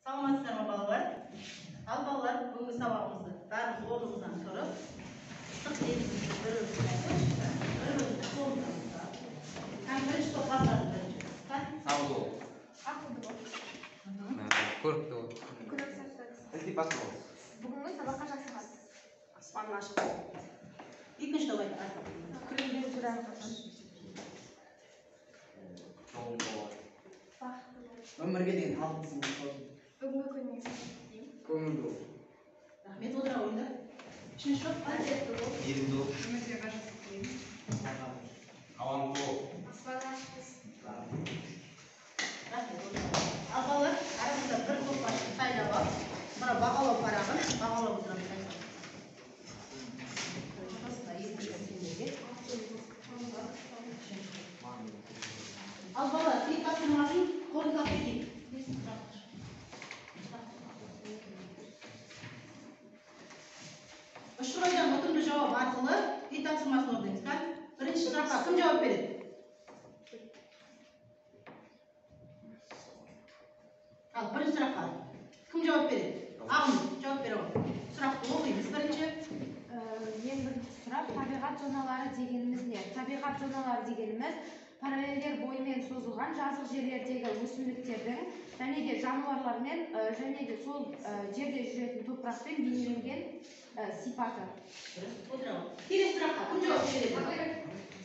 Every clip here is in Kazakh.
Саламатсыздар ма, балалар? Ал, балалар, бүгінгі сабағымызды бәріміз орнымыздан тұрып, ыстық лебізімізді бір бірімізге айтайықшы, бір бірімізді қолымыздан ұстап. Кәне, бірінші топ бастады, бірінші. Кәне? Сабырлы бол. Ақылды бол. Көрікті бол. Күнің сәтті өтсін. Ілтипатты бол. Бүгінгі сабаққа жақсы қатыс. Аспаның ашық болсын. Екінші топ айтады. Күлімдеп жүр әрқашан. Жолың болар. Бақытты бол. Өмірге деген талпынысың болсын. Бүгінгі күніңе сәттілік тілеймін. Көңілді бол. Рахмет, отыра қойыңдар. Үшінші топ. Әдетті бол. Мейірімді бол. Өмірде ғажапты тілеймін. Аман бол. Аспан ашық болсын. Рахмет, отыра қойыңдар. Ал, балалар, арамызда бір топ басшы сайлап алып, мына бағалау парағын бағалап отырамыз. Мына екінші топ сендерге. Ал, балалар, үй тапсырмасын қорытындылап кетейік. Ұшқыр ойдан ұтымды жауап арқылы үй тапсырмасын орындаймыз. Кәне, бірінші сұраққа кім жауап береді? Ал, бірінші сұраққа кім жауап береді? Ағын жауап бере ғой. Сұрақты оқимыз бірінші. Ең бірінші сұрақ: табиғат зоналары дегеніміз не? Табиғат зоналары дегеніміз параллельдер бойымен созылған жазық жерлердегі өсімдіктердің және де жануарлармен, және де сол жерде жүретін топырақпен бейнеленген сипаты. Дұрыс, отыра ғой. Келесі сұраққа кім жауап береді?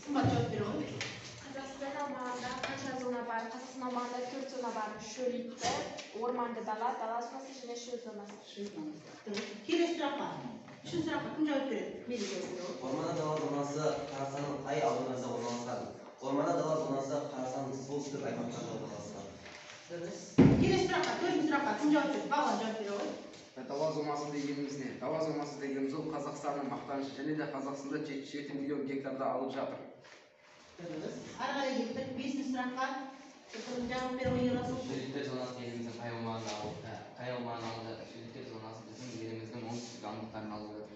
Сымбат жауап бере ғой. Қазақстан аумағында қанша зона бар? Қазақстан аумағында 4 зона бар. Шөлейтті, орманды дала, дала зонасы және шөл зонасы. Шөл зонасы. Дұрыс. Келесі сұраққа, үшінші сұраққа кім жауап береді? Мен жауап бере ғой. Орманды дала зонасы Қазақстанның қай ауданында орналасқан? Орманды дала зонасы Қазақстанның солтүстік аймақтарында орналасқан. Дұрыс. Келесі сұраққа, төртінші сұраққа кім жауап береді? Бағлан жауап бере ғой. Дала зонасы дегеніміз не? Дала зонасы дегеніміз ол Қазақстанның мақтанышы және де Қазақстанда 77 миллион гектарды алып жатыр. Дұрыс. Ары қарай кеттік. Бесінші сұраққа кім жауап бере ғой, Ерасыл? Шөлейттер зонасы еліміздің қай аумағында алып, қай аумағын алып жатыр? Шөлейттер зонасы біздің еліміздің оңтүстік аймақтарын алып жатыр.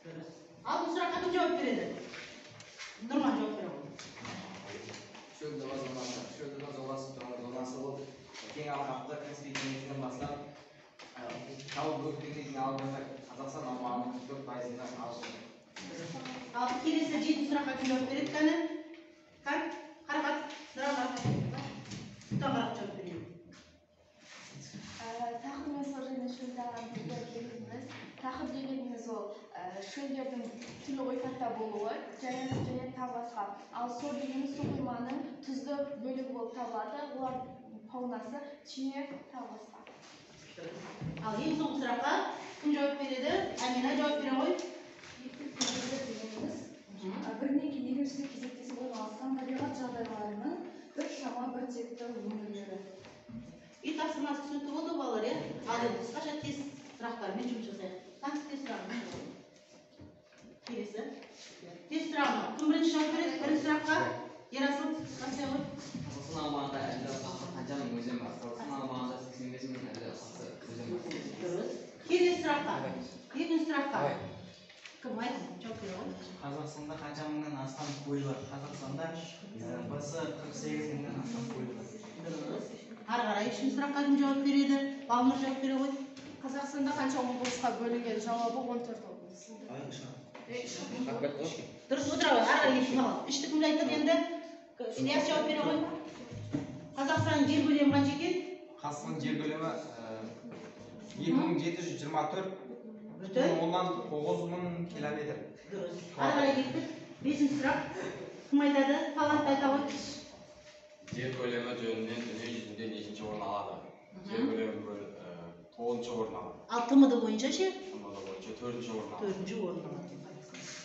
Дұрыс. Алтыншы сұраққа кім жауап береді? Нұрман жауап бере ғой. Шөл дала зонасы. Шөл дала зонасы ол кең алқапты Каспий теңізінен бастап тау бөктеріне дейін алып жатыр. Қазақстан аумағының 44%-ында алып жатыр. Ал, келесі жетінші сұраққа кім жауап береді, кәні? Кән, Қарақат, Нұран Қарақат. Сұлтан Қарақат жауап береді. Тақыр мен сор және шөл дала дегеніміз, тақыр дегеніміз ол шөлдердің түрлі ойпатта болуы және тағы басқа. Ал сор дегеніміз су қойманың тұзды бөлігі болып табылады. Олар фаунасы түйе, тағы басқа. Ал, ең соңғы сұраққа кім жауап береді? Әмина жауап бере ғой. Белгілер дегеніміз бірінен кейін екіншісі кезектесіп орналасқан табиғат жағдайларының бір шама бір текті өңірлері. Үй тапсырмасы түсінікті болды, балалар, иә? Ал енді қысқаша тест сұрақтарымен жұмыс жасайық. Қанша тест сұрағы? Келесі. Тест сұрағына кім бірінші жауап береді? Бірінші сұраққа Ерасыл бастай ғой. Қазақстан аумағында ірі ұсақты қанша мың өзен бар? Қазақстан аумағында 85 мың ірі ұсақты өзен бар. Дұрыс. Келесі сұраққа. Екінші сұраққа. Кім айтсын? Жауап бере ғой. Қазақстанда қанша мыңнан астам көл бар? Қазақстанда басы 48 мыңнан астам көл бар. Дұрыс. Ары қарай үшінші сұраққа кім жауап береді? Балнұр жауап бере ғой. Қазақстанда қанша облысқа бөлінген? Жауабы 14 облыс. Дұрыс, отыра ғой. Ары қарай кеттік, маған. Үшті кім айтады енді? Ілияс жауап бере ғой. Қазақстанның жер көлемі қанша екен? Қазақстанның жер көлемі 2724 бүтін оннан 9 мың километр. Дұрыс. Ары қарай кеттік. Бесінші сұрақ. Кім айтады? Талант айта ғой. Жер көлемі жөнінен дүние жүзінде нешінші орын алады? Жер көлемі 9-шы орын алады. Ал ТМД бойынша ше? ТМД бойынша 4-ші орын алады. 4-ші орын алады.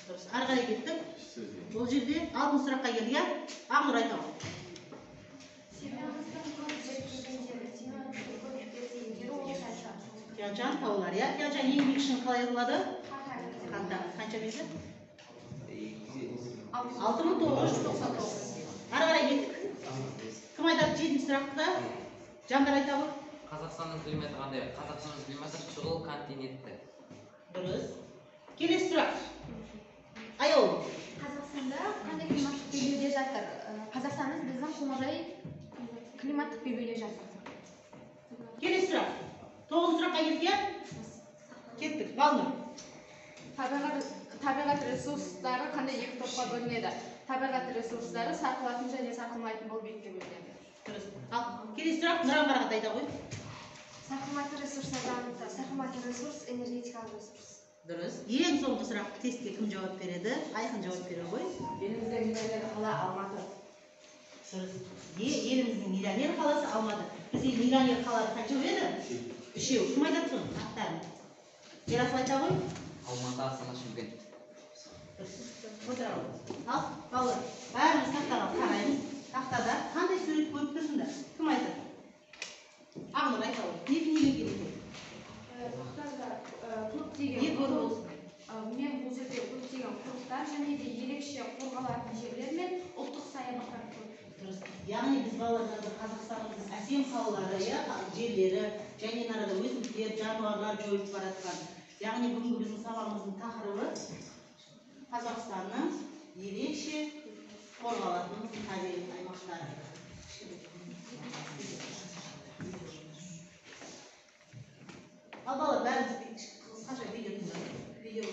Дұрыс. Ары қарай кеттік. Сөз. Бұл жерде алтыншы сұраққа келдік, иә? Ақнұр айта ғой. Семьямыздың көп зерттегендері, семьямыздың көп зерттегендері ол Тянь-Шань. Тянь-Шань таулары, иә? Тянь-Шань ең биік шыңы қалай аталады? Қантағы. Қанша метр? 6999. Ары қарай кеттік. Кім айтады жетінші сұрақты? Жандар айта ғой. Қазақстанның климаты қандай? Қазақстанның климаты шұғыл континентті. Дұрыс. Келесі сұрақ. Аяул. Қазақстанда қандай климаттық белдеуде жатыр? Қазақстанымыз біздің қоңыржай климаттық белдеуде жатыр. Келесі сұрақ. Тоғызыншы сұраққа кеттік, иә? Кеттік. Балнұр. Табиғат ресурстары қандай екі топқа бөлінеді? Табиғат ресурстары сарқылатын және сарқылмайтын болып екіге бөлінеді. Дұрыс. Ал келесі сұрақ Нұран Қарағат айта ғой. Сарқылмайтын ресурстарды анықта. Сарқылмайтын ресурс энергетикалық ресурс. Дұрыс. Ең соңғы сұрақ тестке кім жауап береді? Айқын жауап бере ғой. Еліміздің миллионер қала Алматы. Дұрыс. Еліміздің миллионер қаласы Алматы. Бізде миллионер қалалар қанша еді? Үшеу. Кім айтады соны? Аттарын. Ерасыл айта ғой. Алматы, Астана, Шымкент. Дұрыс. Отыра ғой. Ал, балалар, бәріміз тақтаға қараймыз. Тақтада қандай сурет көріп тұрсыңдар? Кім айтады? Ақнұр айта ғой. Не неге керек екен? Тақтада көптеген Не көріп отырсың? Мен бұл жерде көптеген қорықтар және де ерекше қорғалатын жерлер мен ұлттық саябақтар көп. Дұрыс. Яғни біз балалар Қазақстанымыздың әсем қалалары, иә, жерлері және арада өсімдіктер, жануарлар жойылып бара жатқан. Яғни бүгінгі біздің сабағымыздың тақырыбы Қазақстанның ерекше қорғалатын табиғи аймақтары. Ал балалар, бәріміз қысқаша видео тыңдайық. Видео.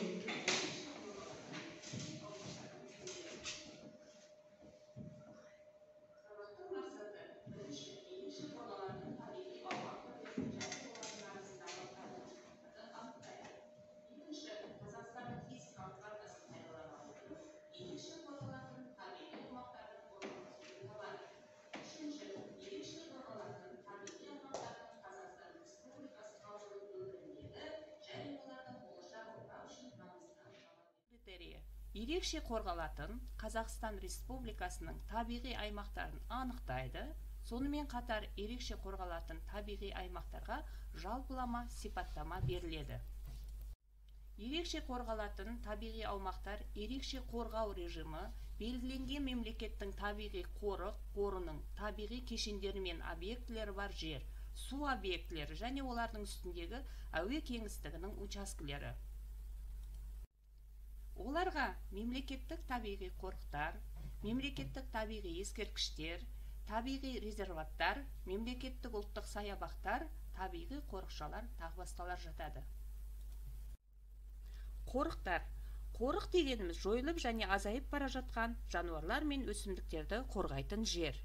Ерекше қорғалатын Қазақстан Республикасының табиғи аймақтарын анықтайды, сонымен қатар ерекше қорғалатын табиғи аймақтарға жалпылама сипаттама беріледі. Ерекше қорғалатын табиғи аумақтар ерекше қорғау режимі белгіленген мемлекеттің табиғи қорық қорының табиғи кешендері мен объектілері бар жер, су объектілері және олардың үстіндегі әуе кеңістігінің учаскелері. Оларға мемлекеттік табиғи қорықтар, мемлекеттік табиғи ескерткіштер, табиғи резерваттар, мемлекеттік ұлттық саябақтар, табиғи қорықшалар, тағы басқалар жатады. Қорықтар. Қорық дегеніміз жойылып және азайып бара жатқан жануарлар мен өсімдіктерді қорғайтын жер.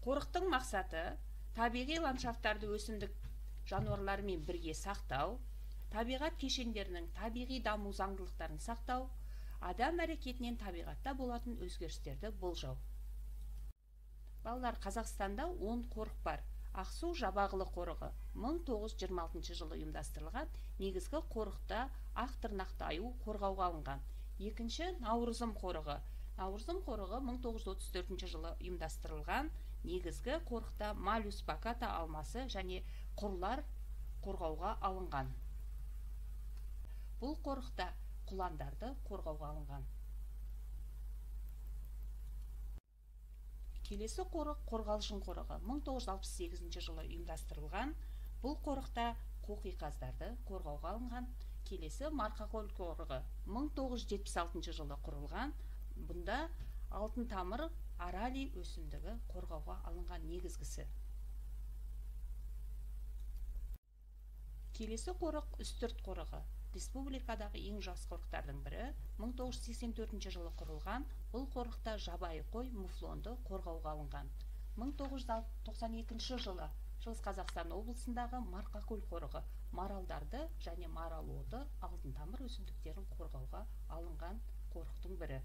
Қорықтың мақсаты табиғи ландшафтарды өсімдік жануарларымен бірге сақтау, табиғат кешендерінің табиғи даму заңдылықтарын сақтау, адам әрекетінен табиғатта болатын өзгерістерді болжау. Балалар, Қазақстанда 10 қорық бар. Ақсу Жабағылы қорығы 1926 жылы ұйымдастырылған. Негізгі қорықта ақ тырнақты аю қорғауға алынған. Екінші Наурызым қорығы. Наурызым қорығы 1934 жылы ұйымдастырылған. Негізгі қорықта Малюс баката алмасы және құрлар қорғауға алынған. Бұл қорықта құландарды қорғауға алынған. Келесі қорық Қорғалжын қорығы 1968 жылы ұйымдастырылған. Бұл қорықта қоқиқаздарды қорғауға алынған. Келесі Марқакөл қорығы 1976 жылы құрылған. Бұнда алтын тамыр арали өсімдігі қорғауға алынған негізгісі. Келесі қорық Үстірт қорығы. Республикадағы ең жас қорықтардың бірі 1984 жылы құрылған. Бұл қорықта жабайы қой муфлонды қорғауға алынған. 1992 жылы Шығыс Қазақстан облысындағы Марқакөл қорығы маралдарды және марал оты алтын тамыр өсімдіктерін қорғауға алынған қорықтың бірі.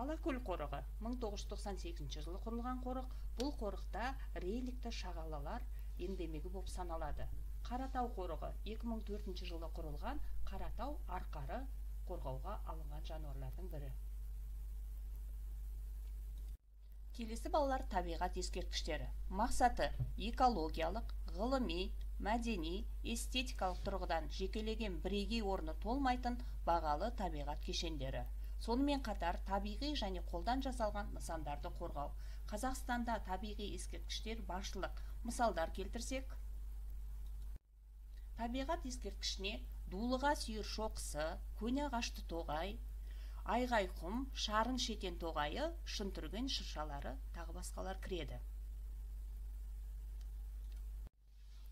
Алакөл қорығы 1998 жылы құрылған қорық. Бұл қорықта реликті шағалалар эндемигі болып саналады. Қаратау қорығы 2004 жылы құрылған. Қаратау арқары қорғауға алынған жануарлардың бірі. Келесі балалар табиғат ескерткіштері. Мақсаты экологиялық, ғылыми, мәдени, эстетикалық тұрғыдан жекелеген бірегей орны толмайтын бағалы табиғат кешендері. Сонымен қатар табиғи және қолдан жасалған нысандарды қорғау. Қазақстанда табиғи ескерткіштер баршылық. Мысалдар келтірсек, табиғат ескерткішіне Дулыға сүйір шоқысы, көне ағашты тоғай, айғай құм, шарын шетен тоғайы, шынтүрген шыршалары, тағы басқалар кіреді.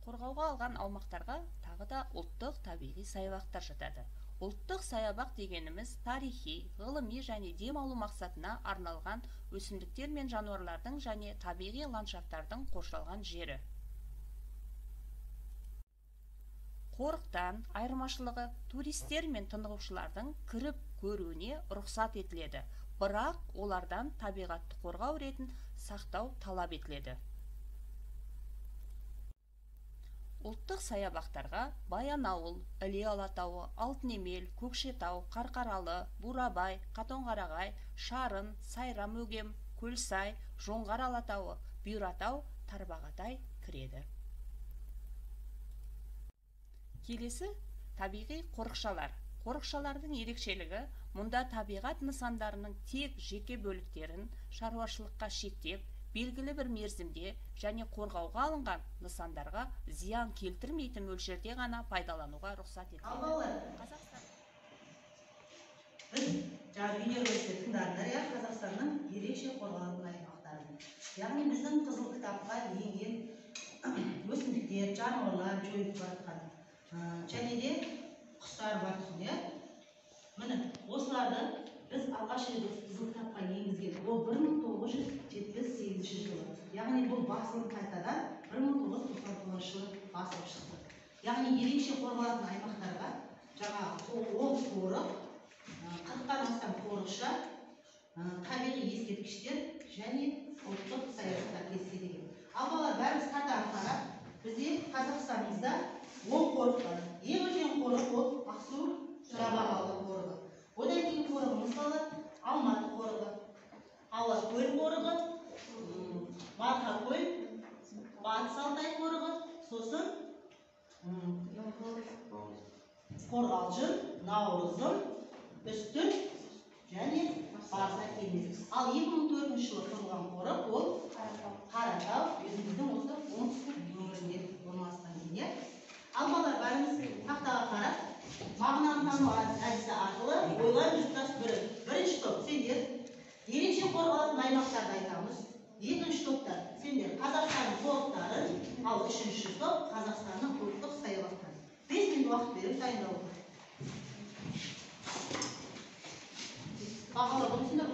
Қорғауға алған аумақтарға тағы да ұлттық табиғи саябақтар жатады. Ұлттық саябақ дегеніміз тарихи, ғылыми және дем алу мақсатына арналған өсімдіктер мен жануарлардың және табиғи ландшафттардың қоршалған жері. Қорықтан айырмашылығы туристер мен тынығушылардың кіріп көруіне рұқсат етіледі, бірақ олардан табиғатты қорғау ретін сақтау талап етіледі. Ұлттық саябақтарға Баянауыл, Іле Алатауы, Алтынемел, Көкшетау, Қарқаралы, Бурабай, Қатонқарағай, Шарын, Сайрам-Өгем, Көлсай, Жоңғар Алатауы, Бұйратау, Тарбағатай кіреді. Келесі табиғи қорықшалар. Қорықшалардың ерекшелігі мұнда табиғат нысандарының тек жеке бөліктерін шаруашылыққа шектеп, белгілі бір мерзімде және қорғауға алынған нысандарға зиян келтірмейтін мөлшерде ғана пайдалануға рұқсат етіледі. Ал балалар, біз жаңа видеороликте тыңдадыңдар, иә, Қазақстанның ерекше қорғалатын аймақтарын. Яғни біздің қызыл кітапқа енген өсімдіктер, жануарлар жойылып бара жатқан, және де құстар бар тұғын, иә. Міне, осыларды біз алғаш рет осы қызыл кітапқа енгізген. Ол 1978 жылы. Яғни бұл басылым қайтадан 1999 жылы басылып шықты. Яғни ерекше қорғалатын аймақтарға жаңа 10 қорық, 40-тан астам қорықша, табиғи ескерткіштер және ұлттық саябақтар кестелеген екен. Ал балалар, бәріміз картаға қарап, бізде Қазақстанымызда 10 қорық бар. Ең үлкен қорық ол Ақсу Жабағылы қорығы. Одан кейін қорығымыз балалар Алматы қорығы, Алакөл қорығы, Марқакөл, Батыс Алтай қорығы, сосын Қорғалжын, Наурызым, Үстірт және Барса Келмес. Ал 2004 жылы құрылған қорық ол Қаратау, өзіміздің осы оңтүстік өңірінде орналасқан екен. Ал балалар, бәріміз тақтаға қарап, мағынаны тану әдісі арқылы ойлан жұптас бірік. Бірінші топ сендер ерекше қорғалатын аймақтарды айтамыз. Екінші топта сендер Қазақстанның қорықтарын, ал үшінші топ Қазақстанның ұлттық саябақтарын. 5 минут уақыт беріп дайындалуға. Бағалар болсын да.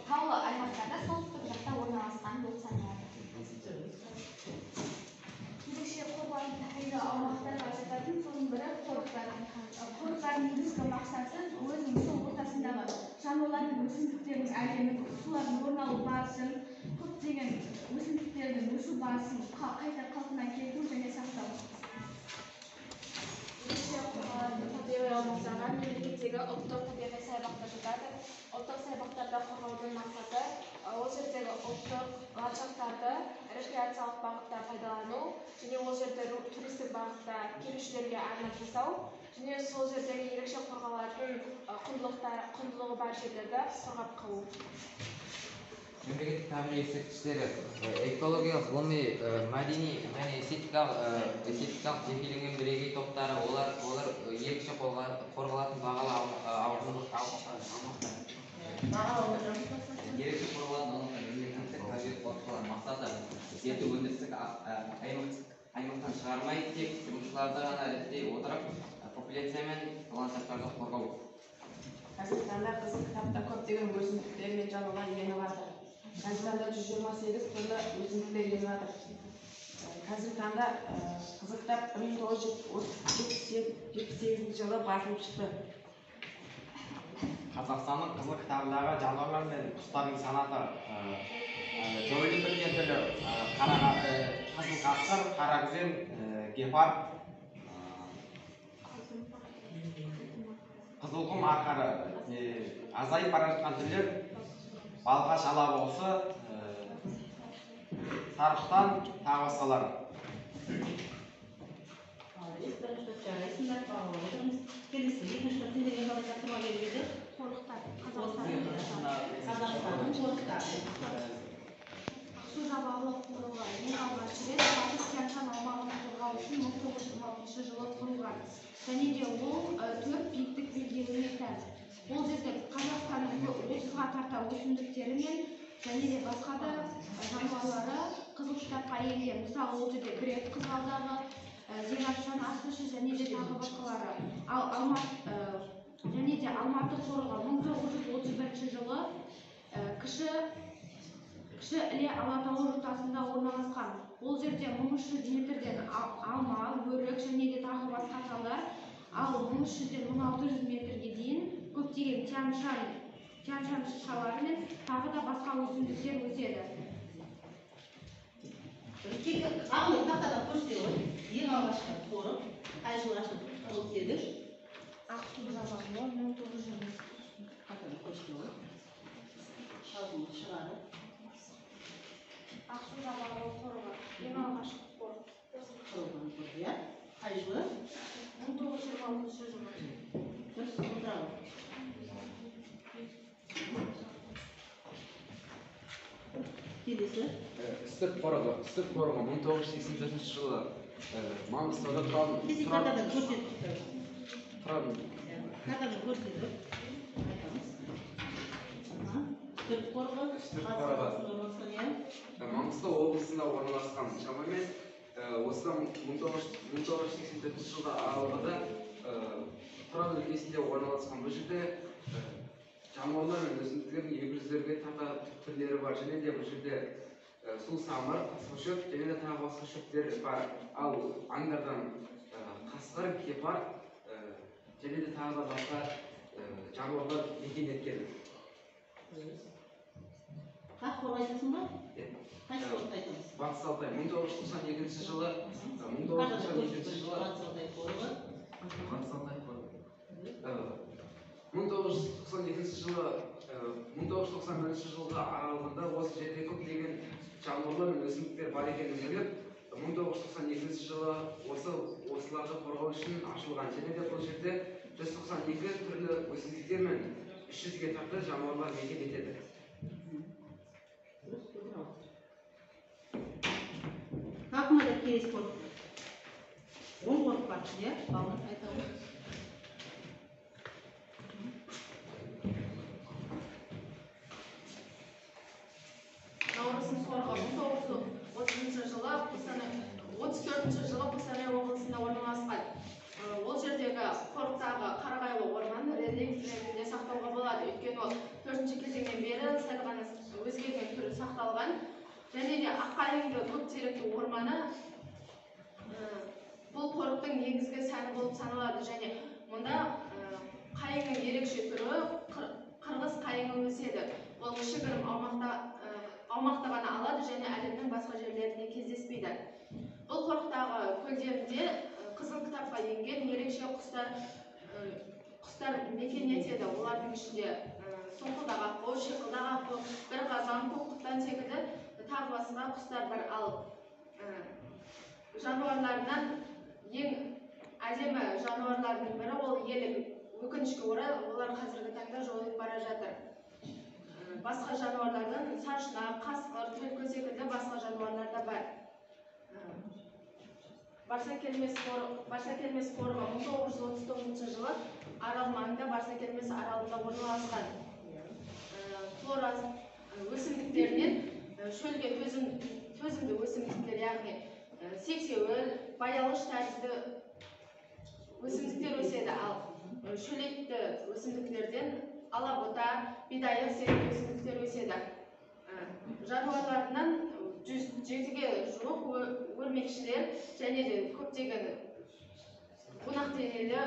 Таулы аймақтарда солтүстік жақта орналасқан болып саналады. Ерекше қорғалатын табиғи аумақтарға жататын соның бірі қорықтар. Қорықтардың негізгі мақсаты өзінің сол ортасындағы жануарлар мен өсімдіктердің әлемін, солардың орын алу барысын, көптеген өсімдіктердің өсу барысын қайта қалпына келтіру және сақтау. Ерекше қорғалатын табиғи аумақтарға мемлекеттегі ұлттық табиғи саябақтар жатады. Ұлттық саябақтарда қорғаудың мақсаты ол жердегі ұлттық ландшафттарды рекреациялық бағытта пайдалану және ол жерді туристік бағытта келушілерге арнап жасау және сол жердегі ерекше қорғалатын құндылығы бар жерлерді қорғап қалу. Мемлекеттік табиғи ескерткіштері экологиялық, ғылыми, мәдени және эстетикалық жекеленген бірегей топтары, олар ерекше қорғалатын бағалы аумақтар. Ерекше қорғалатын аумақтар мемлекеттік табиғи қорықтар мақсаты жерді өндірістік аймақтан шығармай, тек жұмысшыларды ғана реттей отырып, популяция мен ландшафттарды қорғау. Қазіргі таңда Қызыл кітапта көптеген өсімдіктер мен жануарлар еніп жатыр. Қазіргі таңда 128 түрлі өсімдіктер еніп жатыр. Қазіргі таңда Қызыл кітап 1978 жылы басылып шықты. Қазақстанның Қызыл кітабындағы жануарлар мен құстардың санаты жойылып біткен түрлі қызыл қасқыр, қаракүзен, гепард, қызылқұм арқары азайып бара жатқан түрлер Балқаш алабұғысы, сарықұтан, тағы басқалары. Бірінші топ жарайсыңдар, бағалап отырмыз. Келесі екінші топ сендерге қалай тапсырма беріп еді? Қорықтар. Қазақстанның қорықтары. Ақсу Жабағылы қорығы ең алғаш рет Батыс Тянь-Шань аумағын қорғау үшін 1926 жылы құрылған. Және де ол 4 биіктік белдеуіне тән. Ол жерде Қазақстанның 30-ға тарта өсімдіктері мен және де басқа да жануарлары Қызыл кітапқа енген. Мысалы, ол жерде грек қызғалдағы, зеравшан асқышы және де тағы басқалары. Ал және де Алматы қорығы 1931 жылы Кіші Іле Алатауы жотасында орналасқан. Ол жерде 1300 метрден алма, өрік және де тағы басқа талдар, ал 1300-ден 1600 метрге дейін көптеген Тянь-Шань шыршалары мен тағы да басқа өсімдіктер өседі. Ағылы тақтадан көрсете ғой. Ең алғашқы қорық қай жылы ашылды? Ол сегіз. Ақсу Жабағылы 1920. Тақтадан көрсете ғой. Шалғынды шығарып. Ақсу Жабағылы қорығы ең алғашқы қорық. Құрылған қорық, иә? Қай жылы? 1926 жылы. Дұрыс, отыра ғой. Келесі. Үстірт қорығы. Үстірт қорығы 1984 жылы Маңғыстауда тұратын. Картадан көрсетіп. Тұратын. Картадан көрсетіп. Айтамыз. Үстірт қорығы. Үстірт қорығы. Маңғыстау облысында орналасқан. Шамамен осыдан 1984 жылғы аралығында Тұран өлкесінде орналасқан. Бұл жерде жануарлар мен өсімдіктердің 200-ге тарта түрлері бар. Және де бұл жерде су самыр, тасқышөп және де тағы басқа шөптер бар. Ал аңдардан қасқыр, гепард және де тағы да басқа жануарлар мекен еткен. Тағы қорық айтасың ба? Қайсы қорықты айтамыз? Батыс Алтай 1992 жылы 1992 жылы Батыс Алтай қорығы. Батыс Алтай қорығы. 1992 жылы 1991 жылғы аралығында осы жерде көптеген жануарлар мен өсімдіктер бар екенін біліп, 1992 жылы осыларды қорғау үшін ашылған. Және де бұл жерде 192 түрлі өсімдіктер мен 300-ге тарта жануарлар мекен етеді. Тағы кім айтады келесі қорық? 10 қорық бар, иә? Балалар айта ғой. Науырзым қорығы 1930 жылы 34 жылы Қостанай облысында орналасқан. Ол жердегі қорықтағы қарағайлы орман рельеф ретінде сақтауға болады. Өйткені ол 4-ші кезеңнен бері сәл ғана өзгерген түрі сақталған. Және де аққайыңды көптеректі орманы бұл қорықтың негізгі сәні болып саналады. Және мұнда қайыңның ерекше түрі қырғыз қайыңы өседі. Ол кішігірім аумақты ғана алады және әлемнің басқа жерлерінде кездеспейді. Бұл қорықтағы көлдерінде Қызыл кітапқа енген ерекше құстар құстар мекен етеді. Олардың ішінде соңқылдақ аққу, шиқылдақ аққу, бір қазан, көк құтан секілді тағы басқа құстар бар. Ал жануарларынан ең әдемі жануарлардың бірі ол елік. Өкінішке орай, олар қазіргі таңда жойылып бара жатыр. Басқа жануарлардан саршұнақ, қасқыр, түлкі секілді басқа жануарлар да бар. Барсакелмес қорығы 1939 жылы Арал маңында Барсакелмес аралында орналасқан. Флора өсімдіктерінен шөлге төзімді өсімдіктер, яғни сексеуіл, баялыш тәрізді өсімдіктер өседі. Ал шөлейтті өсімдіктерден алабота, бидайық секілді өсімдіктер өседі. Жануарларынан 107-ге жуық өрмекшілер және де көптеген қонақ денелі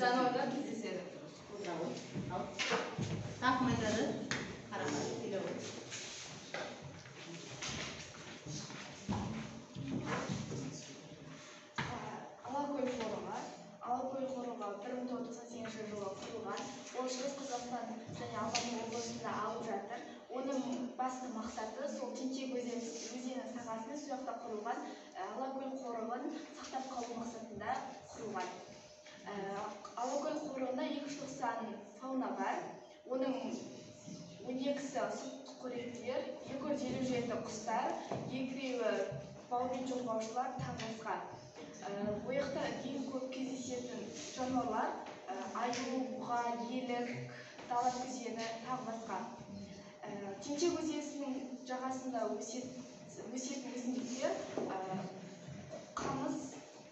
жануарлар кездеседі. Тағы кім айтады? Қарақат, келе ғой. Алакөл қорығы. Алакөл қорығы 1998 жылы құрылған. Ол Шығыс Қазақстан және Алматы облысында алып жатыр. Оның басты мақсаты сол Тентек өзені сағасының сол жақта құрылған Алакөл қорығын сақтап қалу мақсатында құрылған. Алакөл қорығында 290 фауна бар. Оның 12-сі сүтқоректілер, 257 құстар, 2-біреуі баумен жорғаушылар, тағы басқа. Ол жақта ең көп кездесетін жануарлар аю, бұға, елік, дала күзені, тағы басқа. Тентек өзенінің жағасында өсетін өсімдіктер қамыс,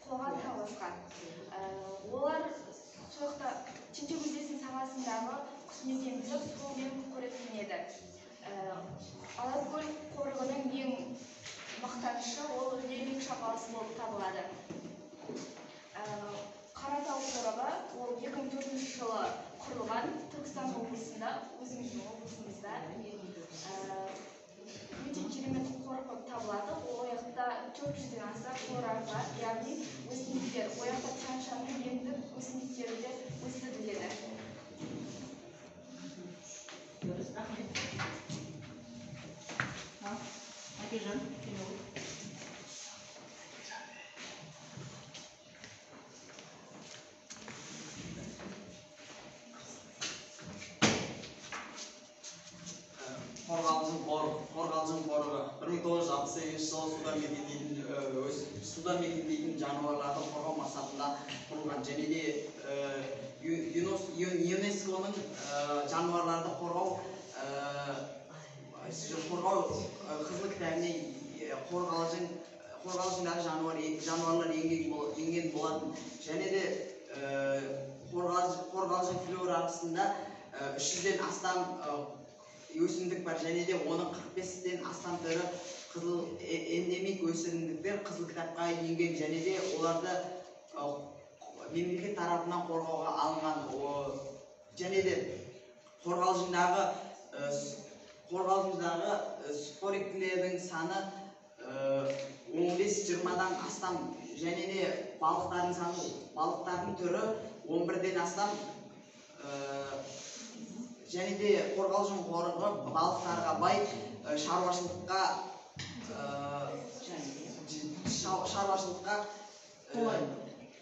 қоға, тағы басқа. Олар сол жақта Тентек өзенінің сағасындағы құс мекенділер сумен қоректенеді. Алакөл қорығының ең мақтанышы ол лелек шабаласы болып табылады. Қаратау қорығы ол 2004 жылы құрылған Түркістан облысында, өзіміздің облысымызда. Өте керемет қорық болып табылады. Ол жақта 400-ден аса флора бар, яғни өсімдіктер. Ол жақта Тянь-Шанның емдік өсімдіктері де өсіріледі. Дұрыс, рахмет. Ал, Әкежан, келе ғой. Қорғалжын қорығы 1968 жылы суда мекендейтін жануарларды қорғау мақсатында құрылған және де ЮНЕСКО-ның жануарларды қорғау қызыл кітабіне қорғалжындағы жануарлар енген болатын. Және де қорғалжын флорасында 300-ден астам өсімдік бар және де оның 45-тен астам түрі қызыл эндемик өсімдіктер қызыл кітапқа енген және де оларды мемлекет тарапынан қорғауға алынған. Және де қорғалжындағы сүтқоректілердің саны 15-20-дан астам және де балықтардың түрі 11-ден астам. Және де қорғалжын қорығы балықтарға бай, шаруашылыққа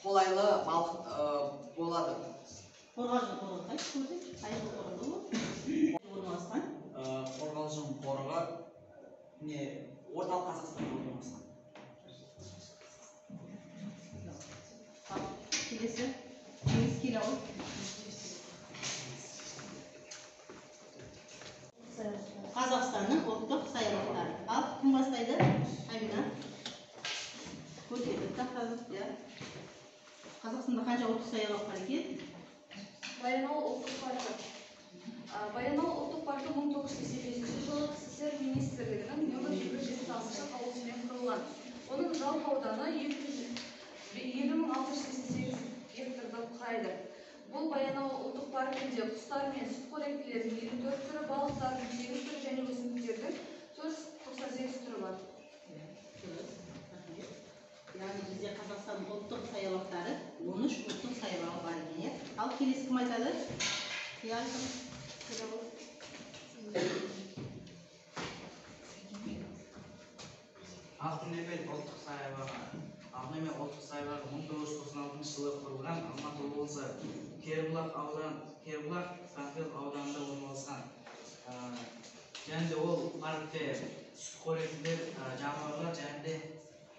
қолайлы балық болады. Қорғалжын қорығы қай жылы орналасқан? Қорғалжын қорығы Орталық Қазақстанда орналасқан. Келесі, Жеңіс келе ғой. Қазақстанның ұлттық саябақтары. Ал кім бастайды? Амина. Көрсетіп тақтаны, иә. Қазақстанда қанша ұлттық саябақ бар екен? Баянауыл ұлттық паркі. Баянауыл ұлттық паркі 1985 жылы СССР министрлігінің нөмір 276 қаулысымен құрылған. Оның жалпы ауданы 50688 гектарды құрайды. Бұл Баянауыл ұлттық паркінде құстар мен сүтқоректілердің 54 түрі, балықтардың 8 түрі және өсімдіктердің 498 түрі бар. Яғни бізде Бізде Қазақстанның ұлттық саябақтары 13 ұлттық саябағы бар екен, иә. Ал келесі кім айтады? Алтын Емел ұлттық саябағы. Алтын Емел ұлттық саябағы 1996 жылы құрылған, Алматы облысы Кербұлақ аудан, Кербұлақ Панфилов ауданында орналасқан. Және де ол паркте сүтқоректілер, жануарлар және де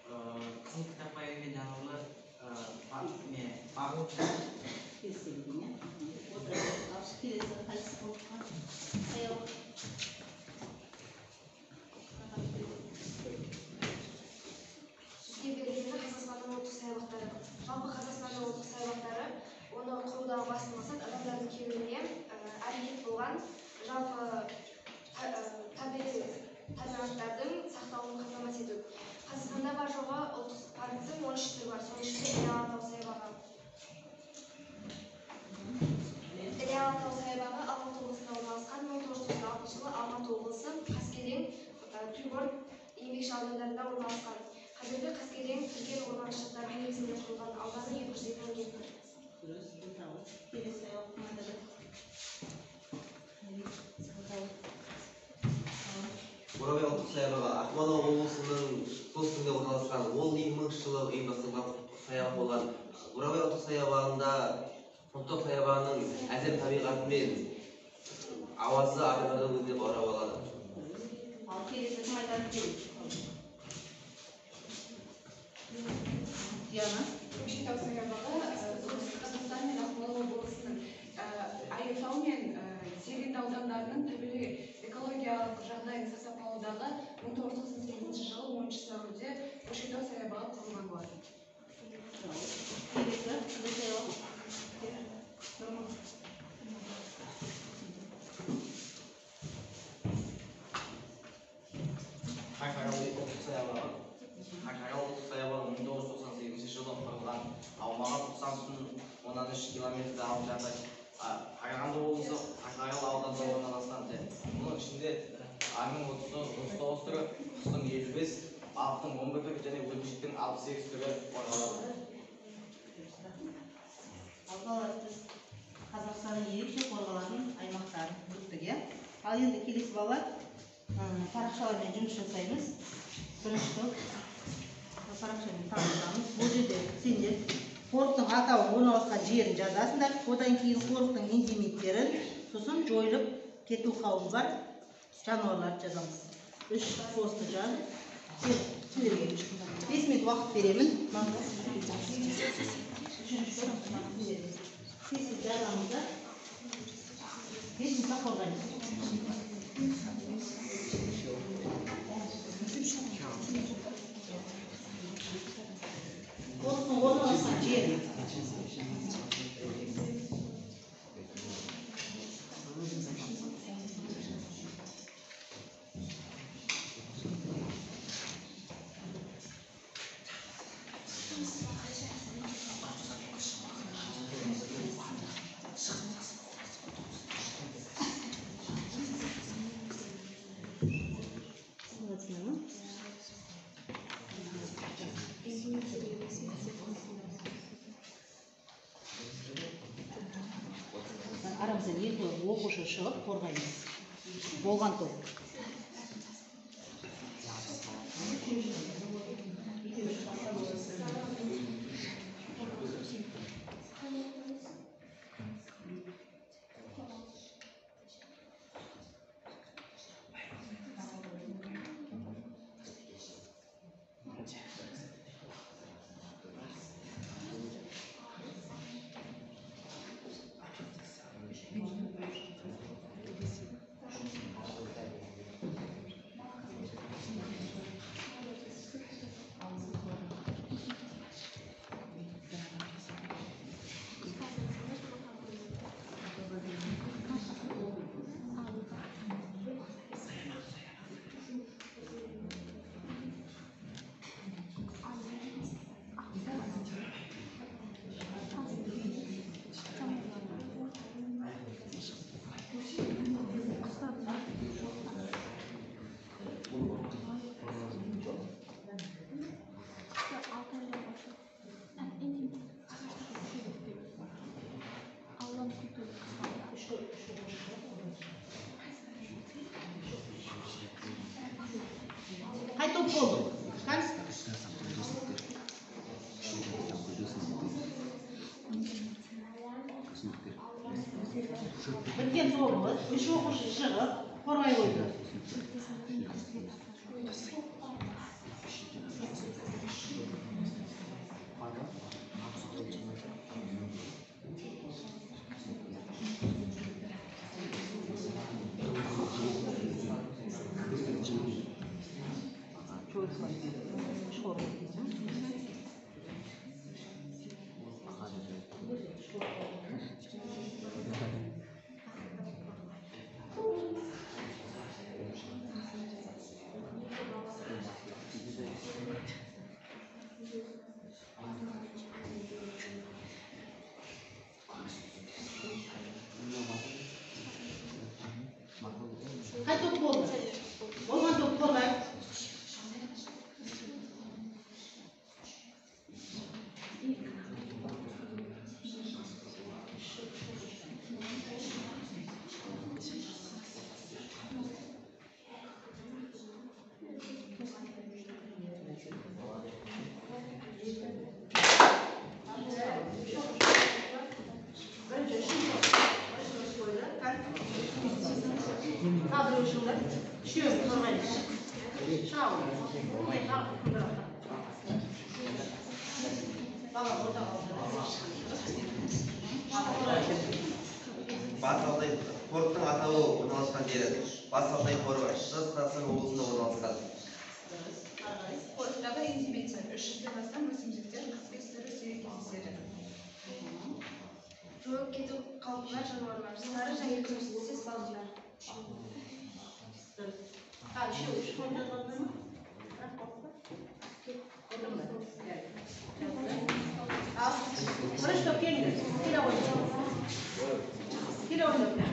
қызыл кітапқа енген жануарлар не бағылып жатыр. Келісемін, иә. Отыра бер. Ал келесі қайсысы ұлттық саябақ? Бізге белгілі Қазақстанның ұлттық саябақтары. Жалпы Қазақстанның ұлттық саябақтары, оны құрудағы басты мақсат адамдардың келуіне әрекет болған, жалпы табиғи табиғаттардың сақталуын қамтамасыз ету. Қазақстанда бар жоғы ұлттық парктің 13 түрі бар, соның ішінде Іле Алатау саябағы. Іле Алатау саябағы Алматы облысында орналасқан. 1996 жылы Алматы облысы Қаскелең, Пригор, Еңбекші аудандарында орналасқан. Қазіргі Қаскелең, Түрген орман штаттарының негізінде құрылған, ауданы 202 мың гектар. Дұрыс, отыра ғой. Келесі саябақ кім айтады? Бурабай ұлттық саябағы Ақмола облысының солтүстігінде орналасқан. Ол 2000 жылы ұйымдастырылған ұлттық саябақ болған. Бурабай ұлттық саябағында ұлттық саябағының әсем табиғаты мен ауасы адамдарды өзіне баурап алады. Ал келесі кім айтады? Диана. Көкшетау саябағы Солтүстік Қазақстан мен Ақмола облысының Айыртау мен Зеренді аудандарының табиғи экологиялық жағдайын сақтап қалудағы 1998 жылы 10 сәуірде Көкшетау саябағы құрылған болатын. Келесі қандай саябақ? Қарқаралы ұлттық саябағы. Қарқаралы ұлттық саябағы 1998 жылы құрылған, аумағы 90,3 километрді алып жатыр. Қарағанды облысы Қарқаралы ауданында орналасқан. Мұның ішінде аңның 39 түрі, құстың 55, балықтың 11 түрі және өрмекшінің 68 түрі қорғалады. Ал балалар, біз Қазақстанның ерекше қорғалатын аймақтарын өттік, иә. Ал енді келесі балалар парақшалармен жұмыс жасаймыз. Бірінші топ парақшамен танысамыз. Бұл жерде сендер қорықтың атауын, орналасқан жерін жазасыңдар. Одан кейін қорықтың эндемиктерін, сосын жойылып кету қаупі бар жануарларды жазамыз. Үш постты жазып, сендерге 5 минут уақыт беремін. Үшінші топ сендерге. Тез тез жазамыз да 5 минутта қорғаймыз. Қорықтың орналасқан жері. Арамыздан екі оқушы шығып қорғаймыз. Болған топ. топ болдық? Біткен тобымыз 3 оқушы шығып қорғай қойды. Қай топ болды? Болған топ қорғай. Бас Алтай қорықтың атауы орналасқан жері. Бас Алтай қорығы Шығыс Қазақстан облысында орналасқан. Қорықтағы эндемиттер 300-ден астам өсімдіктер, 45 түрі сирек кездеседі. Жойылып кету қаупі бар жануарлар, сары және күміс түстес балықтар. Бірінші топ келіңдер. Келе қойыңдар. Келе қойыңдар.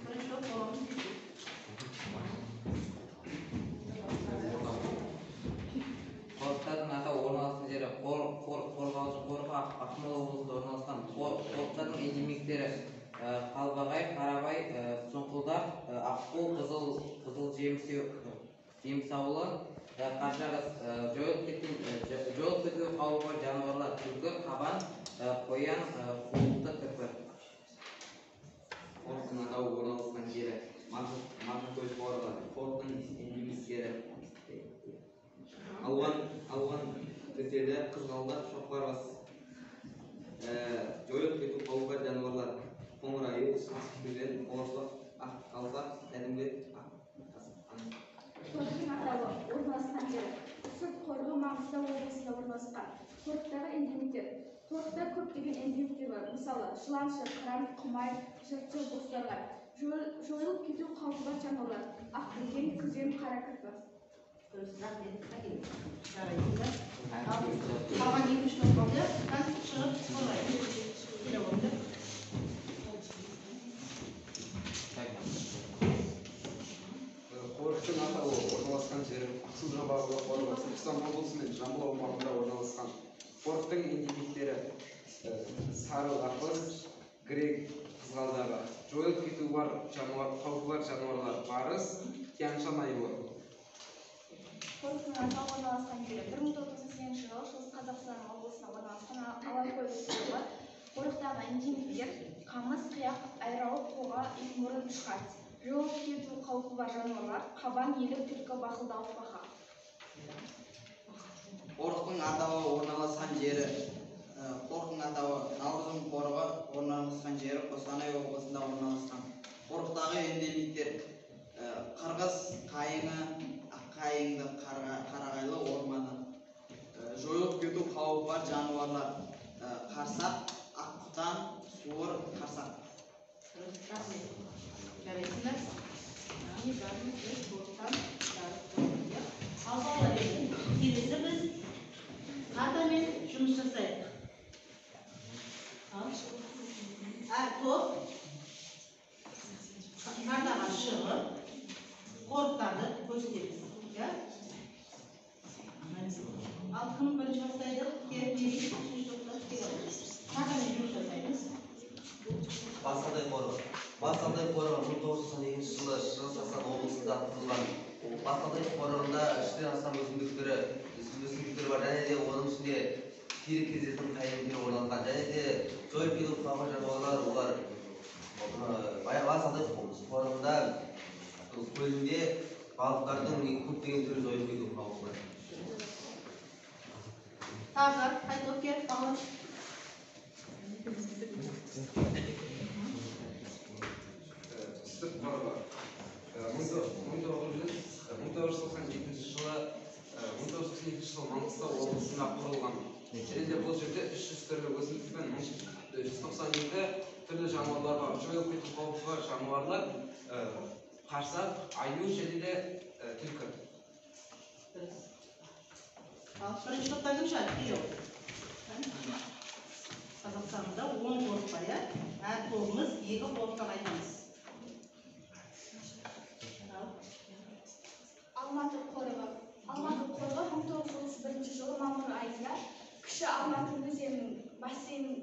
Бірінші топ боламыз. Қорықтардың атауы орналасқан жері Қорғалжын қорығы Ақмола облысында орналасқан. Қорықтардың эндемиктері қалбағай, қарабай, сұңқылдақ, аққу, қызыл жемсаулы, қаржағыз. Жойылып кету қаупі бар жануарлар: түлкі, қабан, қоян, қуықты кірпі. Қорықтың атауы орналасқан жері Марқакөл қорығы. Қорықтың эндемиктері алуан түседі, қызғалдақ, шоқпарбас. Жойылып кету қаупі бар жануарлар: қоңыр аю, сасық күзен, қоңырсақ, ақ қалпақ, кәдімгі ақ қасық. Қорықтың атауы орналасқан жері Үстірт қорығы Маңғыстау облысында орналасқан. Қорықтағы эндемиттер. Қорықта көптеген эндемиттер бар. Мысалы, жыланшы, қыран, құмай, жыртқыш бозторғай. Жойылып кету қаупі бар жануарлар: ақбөкен, күзен, қара кірпі. Дұрыс, рахмет. Жарайсыңдар. Қалған екінші топ болды. Шығып қорғай. Келе қойыңдар. Қорықтың атауы орналасқан жері Ақсу Жабағылы қорығы Түркістан облысы мен Жамбыл аумағында орналасқан. Қорықтың эндемиктері сары лапыз, грек қызғалдағы. Жойылып кету бар қаупі бар жануарлар: барыс, Тянь-Шань аюы. Қорықтың атауы орналасқан жері 1998 жылы Шығыс Қазақстан облысында орналасқан Алакөл қорығы. Қорықтағы эндемиктер қамыс, қияқ, айрауық, қоға, итмұрын, тышқан. Жойылып кету қаупі бар жануарлар: қабан, елік, түлкі, бақылдауық, бақа. Қорықтың атауы орналасқан жері Қорықтың атауы Наурызым қорығы орналасқан жері Қостанай облысында орналасқан. Қорықтағы эндемиктер қырғыз қайыңы, аққайыңды, қарағайлы орманы. Жойылып кету қаупі бар жануарлар: қарсақ, аққұтан, суыр, қарсақ. Рахмет. Жарайсыңдар. Яғни бәріміз бір топтан жарып болдық. Ал балалар, енді келесі біз картамен жұмыс жасайық. Ал әр топ картаға шығып қорықтарды көрсетеміз. Иә? Ал кім бірінші бастайды? Келіп, үшінші топта келіп. Картамен жұмыс жасаймыз. Батыс Алтай қорығы. Батыс Алтай қорығы 1992 жылы Шығыс Қазақстан облысында құрылған. Батыс Алтай қорығында 3-тен астам өсімдік түрі бар, және де оның ішінде сирек кездесетін қайың түрі орналасқан. Және де жойылып кету қаупі жануарлар, олар Батыс Алтай қорығында көлінде балықтардың көптеген түрі жойылып кету қаупі бар. Тағы қай топ келіп балалар? Үстірт қорығы 1992 жылы Маңғыстау облысында құрылған. Және де бұл жерде 300 түрлі өсімдік пен 192 түрлі жануарлар бар. Жойылып кету қаупі бар жануарлар қарсақ, аю және де түлкі. Ал бірінші топтан кім шығады? Кирилл. Қазақстанда 10 қорық бар, иә? Әр тобымыз 2 қорықтан айтамыз. Алматы қорығы. Алматы қорығы 1931 жылы мамыр айында Кіші Алматы өзенінің бассейні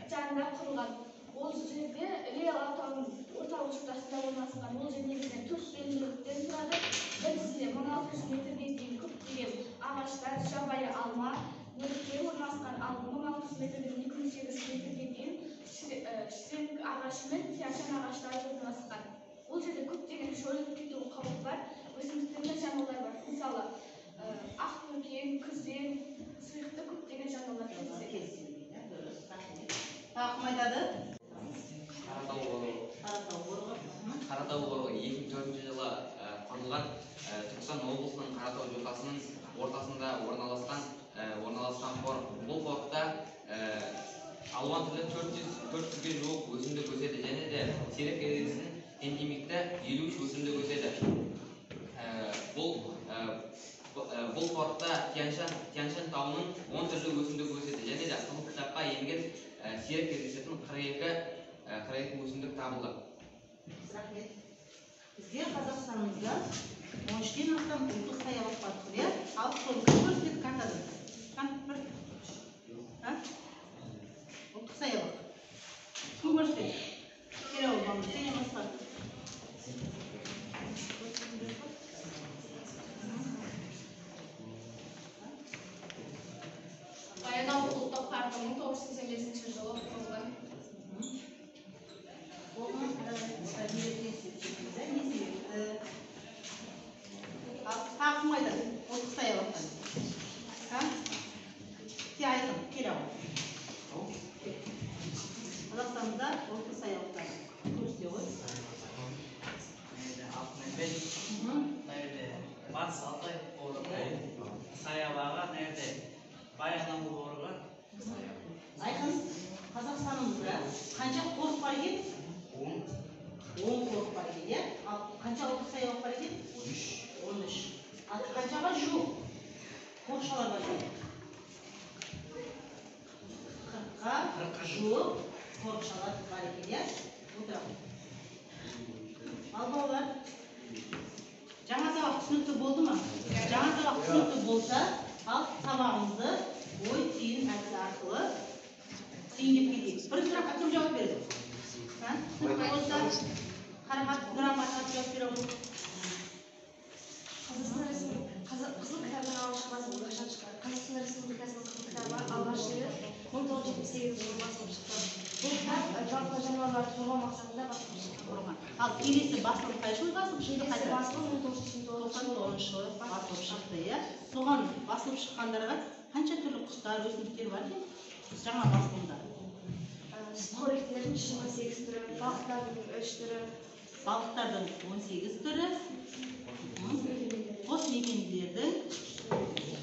жанында құрылған. Ол жерде Іле Алатауының орталық жотасында орналасқан. Ол жер негізінен 4 белдеуліктен тұрады. Біріншісінде 1600 метрге дейін көптеген ағаштар, жабайы алма, өріктер орналасқан. Ал 1600 метрден 2800 метрге дейін шіренік ағашы мен тянь-шань ағаштары орналасқан. Ол жерде көптеген жойылып кету қаупі бар өсімдіктер мен жануарлар бар. Мысалы, ақ көкен, күзен, сұйықты көптеген жануарлар кездеседі. Тағы кім айтады? Қаратау қорығы. Қаратау қорығы. Қаратау қорығы 2004 жылы құрылған, Түркістан облысының Қаратау жотасының ортасында орналасқан қорық. Бұл қорықта алуан түрлі 400-ге жуық өсімдік өседі, және де сирек кездесетін эндемикті 53 өсімдік өседі. Бұл қорықта Тянь-Шань тауының 10 түрлі өсімдік өседі, және де қызыл кітапқа енген сирек кездесетін 42 өсімдік табылды. Рахмет. Бізде Қазақстанымызда 13-тен астам ұлттық саябақ бар, иә? Ал соны кім көрсетеді картада? Бір. Ұлттық саябақ. Кім көрсетеді? Келе ол, сенен басқа. Баянауыл ұлттық паркі 1985 жылы құрылған. Оны не себепті? Ал тағы кім айтады? Ұлттық саябақтан. Сен айқын, кел ал. Қазақстанда ұлттық саябақтар көрсете ғой. Алтынбек, мына жерде Батыс Алтай қорығы, саябағы, мына жерде Баянауыл қорығы. Айқын, Қазақстанымызда қанша қорық бар екен? 10. 10 қорық бар екен, иә? Ал қанша ұлттық саябақ бар екен? 13. Ал қаншаға жуық қорықшалар бар екен? 40-қа жуық қорықшалар бар екен, иә? Отырамын. Ал балалар, жаңа сабақ түсінікті болды ма? Жаңа сабақ түсінікті болса, ал сабағымызды ой түйін әдісі арқылы түйіндеп кетейік. Бірінші сұраққа кім жауап береді? Түсінікті болса, Қарақат Нұраматқа жауап бере ғой. Қызыл кітабының алғашқы басылымы қашан шықты? Қазақстан Республикасының Қызыл кітабы алғаш рет 1978 жылы басылып шықты. Бұл кітап жалпы жануарларды қорғау мақсатында басылып шықты. Ал келесі басылым қай жылы басылып шықты? Келесі басылым 1999 жылы басылып шықты, иә? Соған басылып шыққандарға қанша түрлі құстар, өсімдіктер бар екен жаңа басылымда? Сүтқоректілердің 28 түрі, балықтардың 3 түрі. Балықтардың 18 түрі, қос мекенділердің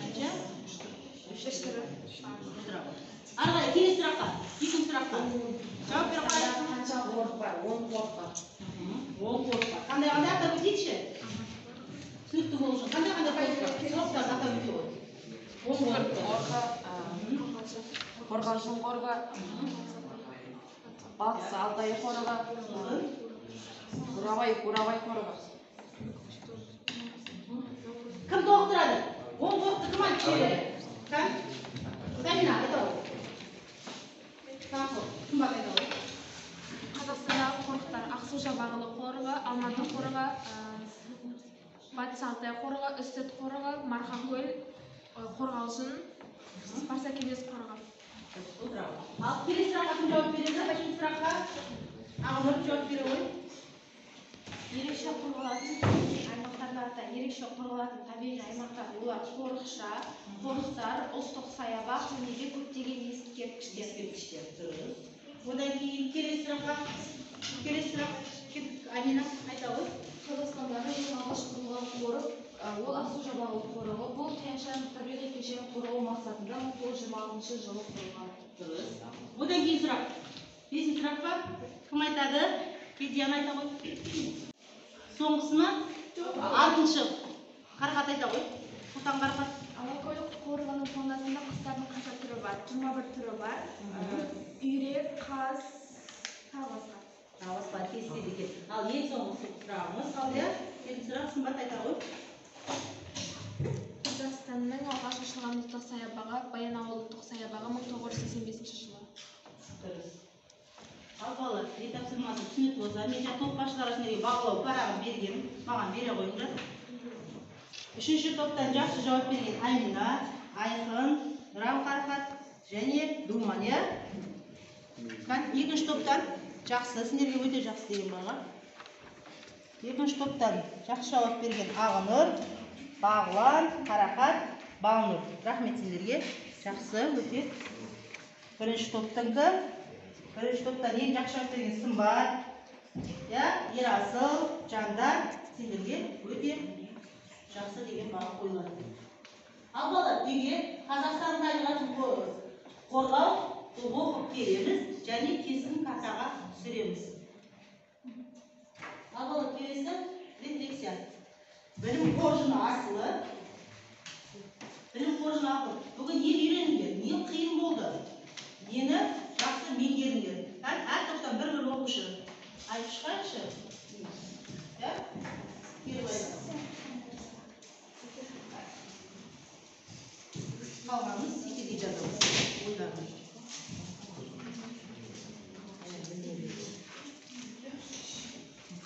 қанша? 3 түрі. Ары қарай келесі сұраққа, екінші сұраққа жауап бере қояйық. Қанша қорық бар? 10 қорық бар. 10 қорық бар. Қандай-қандай атап өтейікші? Түсінікті болу үшін қандай-қандай қорық бар? Қорықтарды атап өте ғой. 10 қорық бар. Қорғалжын қорығы, Батыс Алтай қорығы, Бурабай қорығы. Кім толықтырады? 10 қорықты кім айтып береді? Кім? Сабина, айта ғой. Қымбат айта ғой. Қазақстандағы қорықтар: Ақсу Жабағылы қорығы, Алматы қорығы, Батыс Алтай қорығы, Үстірт қорығы, Марқакөл, Қорғалжын, Барсакелмес қорығы. Ал келесі сұраққа кім жауап береді? Бесінші сұраққа Ағнұр жауап бере ғой. Ерекше қорғалатын табиғи аймақтарды ата. Ерекше қорғалатын табиғи аймақтар олар қорықша, қорықтар, ұлттық саябақ және де көптеген ескерткіштер. Ескерткіштер, дұрыс. Одан кейін келесі сұраққа, келесі сұрақ Амина айта ғой. Қазақстандағы ең алғаш құрылған қорық ол Ақсу Жабағылы қорығы. Бұл Тянь-Шань табиғи кешенін қорғау мақсатында 1926 жылы құрылған. Дұрыс. Одан кейін сұрақ. Бесінші сұрақ па? Кім айтады? Диана айта ғой. Соңғысы ма? Алтыншы. Қарақат айта ғой. Сұлтан Қарақат. Алакөл қорығының фаунасында құстардың қанша түрі бар? 21 түрі бар. Үйрек, қаз, тағы басқа. Тағы басқа кездеседі екен. Ал ең соңғы сұрағымыз қалды, иә? Жетінші сұрақ Сымбат айта ғой. Қазақстанның алғаш ашылған ұлттық саябағы Баянауыл ұлттық саябағы 1985 жылы. Дұрыс. Ал балалар, үй тапсырмасы түсінікті болса, мен жаңа топ басшыларға сендерге бағалау парағын бергенмін, маған бере қойыңдар. Үшінші топтан жақсы жауап берген Амина, Айқын, Нұран Қарақат және Думан, иә? Екінші топтан жақсы, сендерге өте жақсы деген баға. Екінші топтан жақсы жауап берген Ағнұр, Бағлан, Қарақат, Балнұр. Рахмет сендерге. Жақсы, өте. Бірінші топтыңкі. Бірінші топтан ең жақсы жауап берген Сымбат, иә, Ерасыл, Жандар, сендерге өте жақсы деген баға қойылады. Ал балалар, үйге Қазақстан табиғатын қорғау оқып келеміз және кескін картаға түсіреміз. Ал балалар, келесі рефлексия. Білім қоржыны арқылы, білім қоржыны арқылы бүгін не үйрендіңдер, не қиын болды, нені жақсы меңгердіңдер? Әр топтан бір-бір оқушы айтып шығайықшы. Иә? Келіп айтамыз. Қалғанымыз секелге жазамыз. Ойларымыз.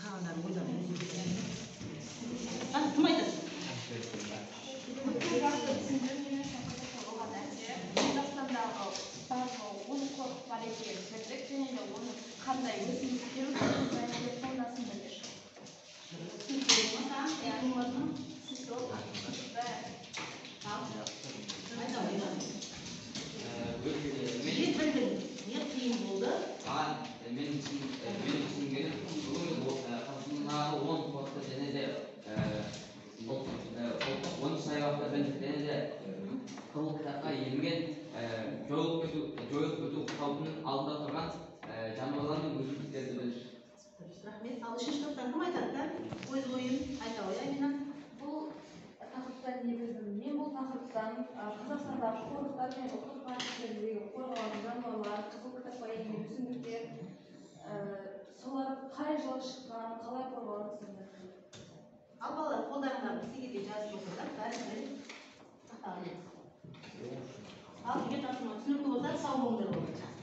Қалғандарын ойларымыз. Кім айтады? Өте жақсы түсіндім. Мен үшін қызықты болған нәрсе Қазақстандағы барлығы 10 қорық бар екенін білдік және де оның қандай өсімдіктер және де фаунасын білдік. Түсінікті болды ма саған? Иә, болады ма? Түсінікті болды. Бәрі. Ал, айта ғой. Не білдің? Не қиын болды? Маған мен түсінгенім, бүгін біз Қазақстандағы 10 қорықты және де ұлттық 10 саябақты білдік және де Қызыл кітапқа енген жойылып кету қаупінің алдында тұрған жануарлар мен өсімдіктерді білдік. Дұрыс, рахмет. Ал үшінші топтан кім айтады да? Өз ойын айта ғой, Амина. Бұл тақырыптан не білдім? Мен бұл тақырыптан Қазақстандағы қорықтар мен ұлттық парктердегі қорғалатын жануарлар, Қызыл кітапқа енген өсімдіктер, солар қай жылы шыққан, қалай қорғалатынын түсіндім. Ал балалар, қолдарыңдағы кестеге жазып болсаңдар, бәрі бір тақтаға ілеміз. Ал үйге тапсырма түсінікті болса, сау болыңдар.